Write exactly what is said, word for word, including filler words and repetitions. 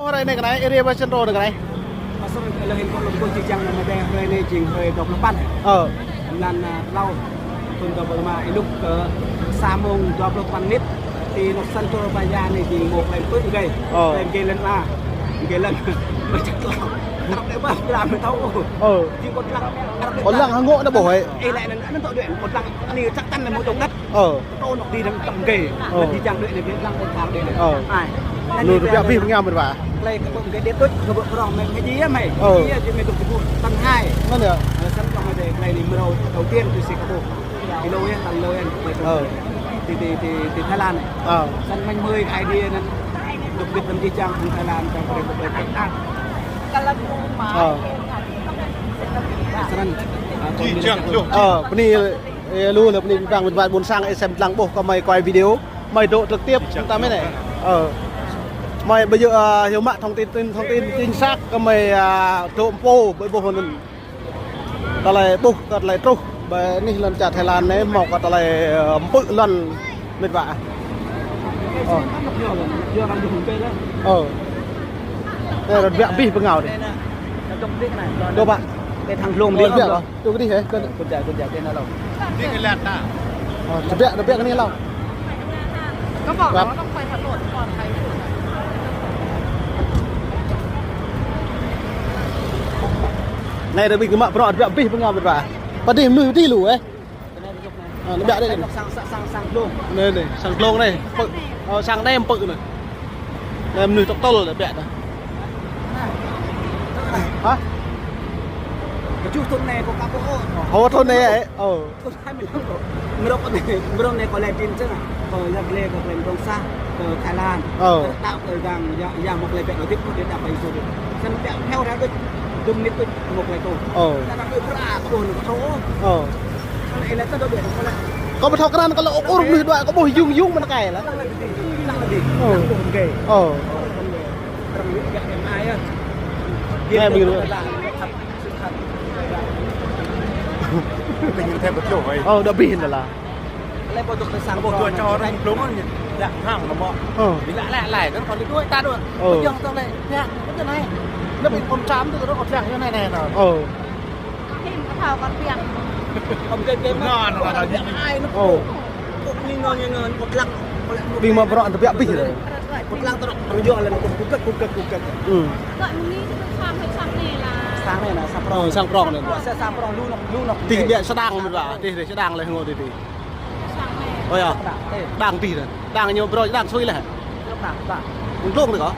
Hrơi anai kơ anai, area Pasar Central anai kơ anai. Pasar Central lĕ hin kơ lŏm kơ či čang anai mơ̆ng hrơi anai jing hrơi dua pluh păn. Ơ. Mlan, a, klâo, thun dua pluh rơma, ih lŭk kơ sa mông dua pluh păn mơnit, ti anŏ Central Bazaar anai jing mơ̆ng klei pơ̆k gei. Ơ. Klei gei lŏn a. Gei lŏn. Mơčăk klâo. Krăp lĕ ƀă, krăp mơ̆ thâo. Ơ. Jing kơ lăng. Kơ lăng hơngŏ anŭn ƀu hơi. Ih lĕ anŭn, anŭn tŏ đuaĭ, kơ lăng anai čăk tăn anai mơ̆ng tŏ đăt. Ơ. Tơ anŏ đi dăng tăm gei. Ơ. Đi dăng đuaĭ anai, dăng ƀu thâo đuaĭ anai. Ơ. Ai. Lu rơbiă abih bơngao mơ̆n wa. Klei kơ ƀuh gei đet đuaĭ, kơ ƀuh prong mơ̆ng hơjai mơ̆n. Ơ. Hơjai mơ̆n dŏ kơkuh tăn hai. Anŭn yơh. Ơ, săn prong mơ̆ng klei anai mrâo đầu tiên tui si kơ ƀuh. Ilo yơh, tăn ilo yơh, klei kơ ƀuh. Ơ. Ti, ti, ti, ti Thái Lan anai. Ơ. Săn mơ̆ng mơi ai đi anŭn. Dŏ git lăm jih jang Thái Lan, čang kơ ƀuh klei kơ ƀuh. Ơ. Săn. Ơ, bơni Ơ, lu lĕ bơni bang ƀing ƀôn sang ih sem lăng ƀuh kơ mơi quay video. Mơi dŏ trực tiếp ta mơi anai. Ơ. Mơi bây giờ, ơ, hyu mă thông tin, tin, thông tin chính xác kơ mơi, ơ, dŏ pô ƀơi ƀuh anŭn. Tơlơi ƀuh kơ tơlơi truh. Ƀơi anih lŏn čar Thái Lan anai hmâo kơ tơlơi, ơ, pơ̆k lŏn mĕt wa. Ơ. Ơ. Anai rơbiă abih bơngao dih. Dŏ ƀă. Tơlơi thang hlông dih. Rơbiă abih bơngao. Čô kơ dih hă? Kơ anai. Kơ anai, kơ anai, kơ anai lŏ. Ơ, rơbiă, rơbiă kơ anai lŏ. Kơ ƀă, kơ ƀă. Anai rơbiă kơ mă prong rơbiă abih bơngao mĕt wa. Pơ dih mơnuih dih lu, ơ. Ơ, rơbiă dih. Sang, sang, sang, sang hlông. Anai, anai, sang hlông anai. Pơ̆k, ơ, sang anai pơ̆k anai. Anai mơnuih tŏk tơl rơbiă anai. Hă? Kơjuh thun anai kâo ka ƀuh ôh. Hơ, thun anai, ơ. Mrâo kơ anai, mrâo anai kâo lĕ tin čang. Kâo yap lĕ kơ klei mrâo sa, kơ Thái Lan. Ơ. Kơ đăo kơ dăng, ya, ya mơ̆ng klei ƀĕ lŏ tip, kơ đĕ đăo kơ Isu đĕ. Săn ƀĕ heo ra đôč, dŭm nit đôč mơ̆ng klei tŏ. Ơ. Săn ƀĕ prăk kơ ƀuh anŭn kơ thâo. Ơ. Săn anai lĕ tơl đôč ƀĕ kơ lĕ. Kâo ƀu thâo krăn kơ lŏ ur mơnuih đuaĭ, kâo ƀuh yŭng yŭng mơ̆n kơ lĕ. Săn lĕ dih. Săn lĕ dih. Ơ. Săn ƀuh gei. Ơ. Săn ƀuh gei. Arăng lĕ ƀĕ anai yơh. Anai ƀing Ơ, đa bih anŭn lah. Lĕ ƀu dŏ tơ sang ƀu dŏ čô arăng blung anŭn, dah hăng mơ̆. Ơ. Ƀing lĕ lĕ lĕ, anŭn kâo lĕ đuaĭ ta đuaĭ. Ơ. Ƀu djơ̆ tơ lĕ, ƀiă, ƀu djơ̆ anai. Lĕ ƀing pơm čăm tơ kơ dŏ ƀiă anai anai anŭn. Ơ. Hĭ kơ thâo kơ ƀiă. Kâo ƀu djơ̆ ƀiă mơ̆. Anŭn, anŭn, anŭn. Ơ. Ƀing mă bruă tơbiă abih lĕ. Pơklang tơrŏk, rơyua lĕ, kukăk, kukăk, kukăk. Ư. Sang anai, sang prong. Ơ, sang prong anai. Sang prong, lu nŏk, lu nŏk. Dih ƀiă sơdang mơ̆n wa, dih, dih sơdang lĕ hơngŏ dih, dih. Ơ yơh. Đang dih anai. Đang ñu brơi, đang sui lĕ. Hlông anai kơ?